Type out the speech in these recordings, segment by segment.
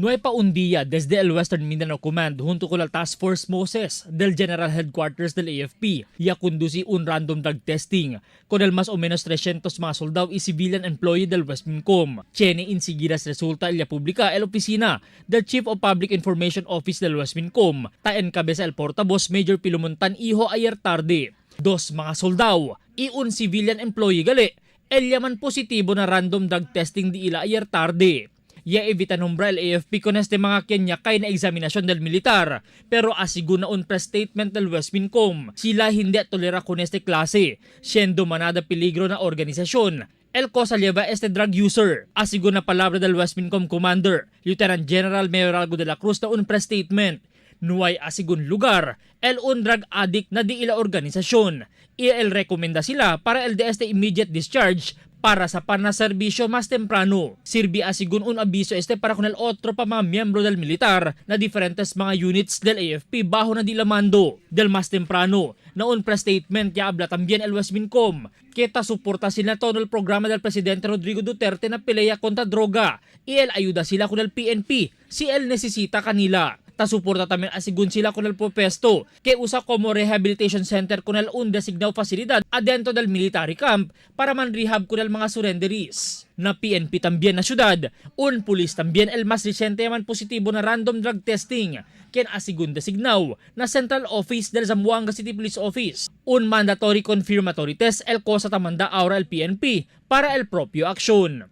No hay pa un día desde el Western Mindanao Command junto con la Task Force Moses del General Headquarters del AFP ya conduce un random drug testing con el más o menos 300 mga soldado y civilian employee del Westmincom. Tiene enseguida resulta el ya publica el oficina del Chief of Public Information Office del Westmincom, ta encabeza el portavoz Major Pilumontan Iho ayer tarde. Dos mga soldado y un civilian employee gali, el yaman positibo na random drug testing di ila ayer tarde. Ya evita nombra el AFP con este mga kenya kay na examinasyon del militar. Pero asigo na un press statement del Westmincom, sila hindi tolera con este klase, siendo manada peligro na organisasyon. El cosa lleva este drug user. Asigo na palabra del Westmincom Commander, Lieutenant General Mayoralgo de la Cruz na un press statement. Nuay asigun lugar, el un drug addict na di ila organisasyon. El rekomenda sila para el de este immediate discharge para sa panaserbisyo mas temprano. Sirbi asigun un abiso este para con el otro pa mga miyembro del militar na diferentes mga units del AFP bajo na dila mando. Del mas temprano, na un press statement ya habla también el Westmincom que ta suporta sila todo el programa del presidente Rodrigo Duterte na pelea kontra droga y él ayuda sila con el PNP si él necesita kanila. Ta suporta también asigun sila con el propesto que usa como rehabilitation center con el un designado facilidad adentro del military camp para man rehab con el mga surrenderies. Na PNP también na syudad, un pulis también el mas reciente man positibo na random drug testing ken asigun designado na Central Office del Zamboanga City Police Office. Un mandatory confirmatory test el cosa tamanda ahora el PNP para el propio aksyon.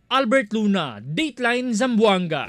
Albert Luna, Dateline Zamboanga.